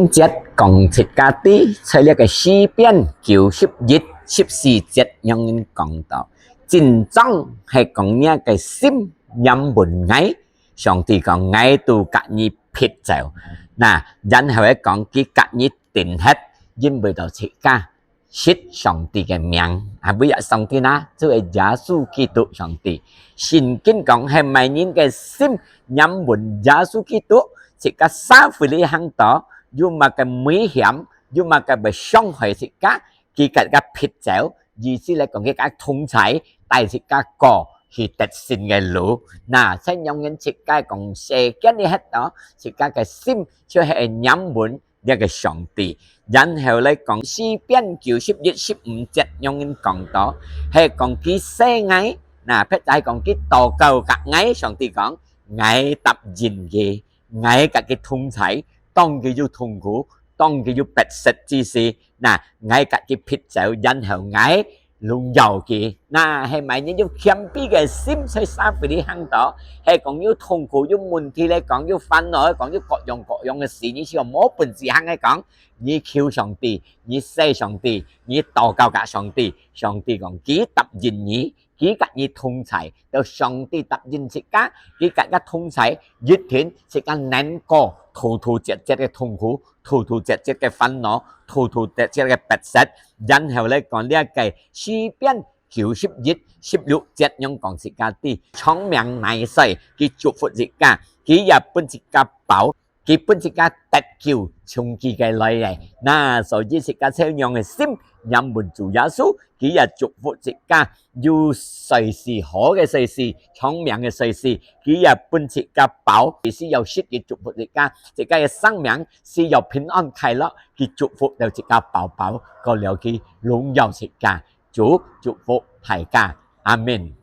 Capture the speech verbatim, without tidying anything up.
節講自家知，在這个詩篇九十一十四節樣人講到，真正係講若个心黏穩𠊎，上帝講𠊎都佮你撇走。那，然後佢講佢佮你定核，因為到自家 識上帝个名，啊，為了上帝哪，就係耶穌基督上帝。聖經講係麼人个心黏穩耶穌基督，自家社會裡行到，有麼个危險，有麼个會傷害自家，佢佮自家撇走，意思來講佢佮自家同在，帶自家過去得勝个路。那，像樣人自家講世間裡歇到，自家个心就係黏穩 這个上帝。然後來講詩篇九十一十五節樣人講到，係講佢惜𠊎，那，或者係講佢禱告佮𠊎，上帝講，𠊎答應佢，𠊎佮佢同在，當佢有痛苦，當佢有迫切之時，那，𠊎佮佢撇走，然後𠊎 榮耀佢。那，係麼人有謙卑个心在社會裡行到，係講有痛苦、有問題來講，有煩惱來講，有各樣各樣个事，你就無本事行來講，你求上帝，你惜上帝，你禱告佮上帝，上帝講佢答應你，佢佮你同在，到上帝答應自家，佢佮自家同在，一定自家能過突突折折个痛苦，突突折折个煩惱，突突折折个迫切。然後來講這个詩篇 九十一十六節樣講自家知，長命耐歲，佢祝福自家，佢也分自家飽，佢分自家得救，從佢个來个。那，所以自家這樣个心，黏穩主耶穌，佢也祝福自家，有歲數好个歲數，長命个歲數，佢也分自家飽，佢需要食佢祝福自家，自家个生命需要平安快樂，佢祝福到自家飽飽，過了去榮耀自家。 主祝福大家。阿們。